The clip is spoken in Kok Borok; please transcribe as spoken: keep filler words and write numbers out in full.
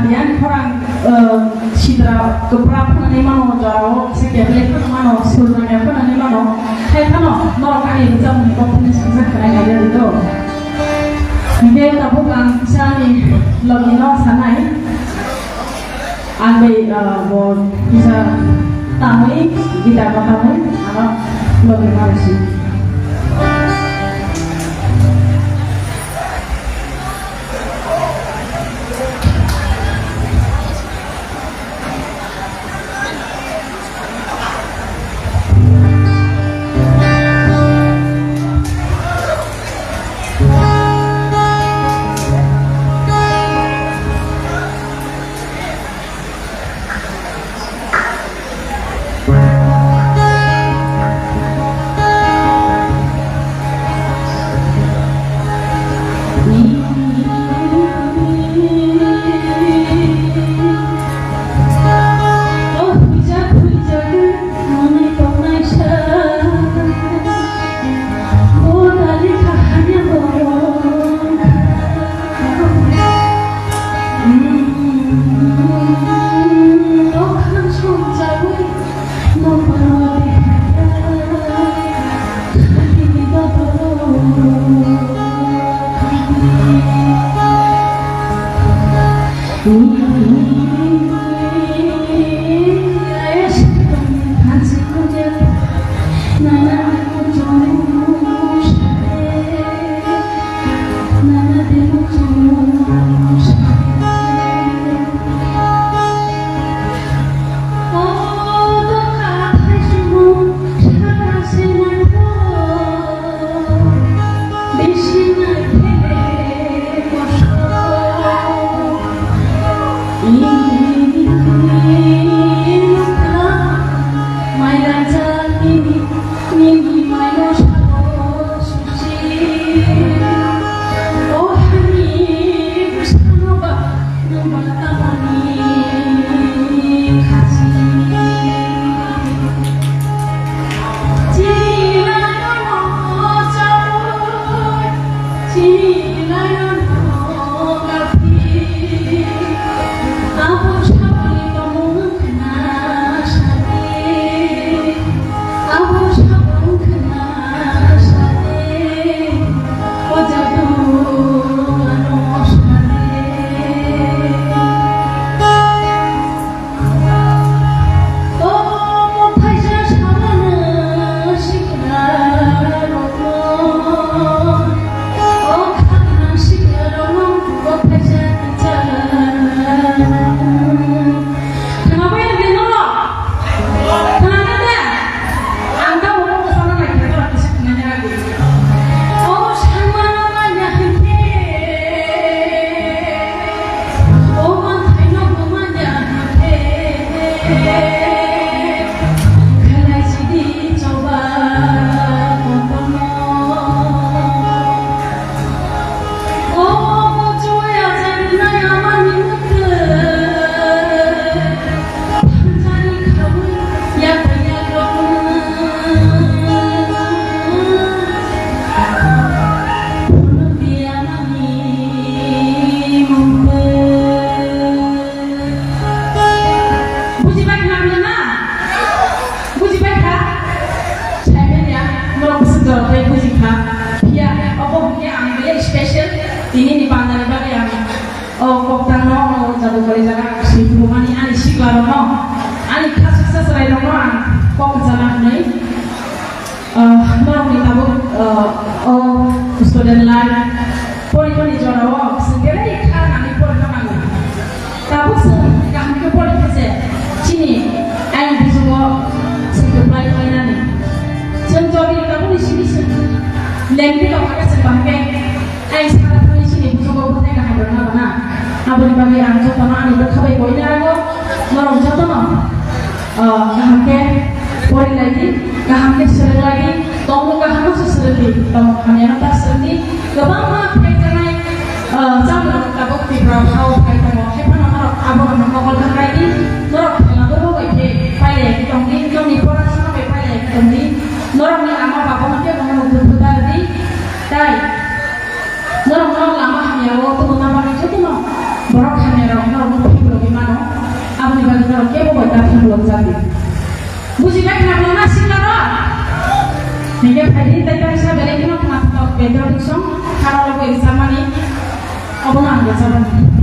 Yang khorang, eh, sidra kwpra phwnani mano, jorao kisa kebele phwnani mano, sulrangya phwnani mano, hai phano norok ani rwchapmungni kok phano swngchar khlai nai rwdi do. Hinkhe tabuk ang kisa ani logino sanai, ang bai, eh, bo kisa tamwi, guitar bo tamwi, ano logino rwsi. Bujibai khna, bujibai na? Bujibai kha? Saiman ya, norok bwswk jora bai bujikha. Phiya, obo hwnkhe ang belai special, tini ni bandani bagwi ang o koktang no, o jabu kori jaga ang swi phuru mani ani sikla rok no, ani khasuksa chwrai rok no ang kok jana hwnwi. Ah, norokni tabuk, ah, o student life, porikha ni jora o chwng belai kha nangwi porikha nango. Tabuk chwng kaham khe porikha se, chini ayang bujugo chwng kwplai khlai nani. Chwng jodi tabuk ni simi chwng lengbi tongkha khe chwng bahai khe ayang sana thangwi chini bujugo bwthai kaham rwna bana. Aboni bagwi ang jotono ani bwkha bai koi narago, norok jotono. Ah, kaham khe pori lai di, kaham khe swrwng lai di, tongmung kaham no se swrwng di, tongmung hamya no ta swrwng di. Kwbangma phai tanai, ah, chamung rok tabuk Tripura o phai tongo, hai phano norok abo rok no mokol thang lai di, norok khela bo bo bai khe pai lai khe tong di, nokni pora songma bai pai lai khe tong di, norok ni ama baba no kebo no bwthu da di, tai. Norok no lama hamya o tongna bagwi jotono borok hamya rok norok no Bujibai khna khna sikla rok? Hingke phaidi tei tamsa belai kheno khna thok patriotic song khara lobo exam mani obono ang rwchapmani.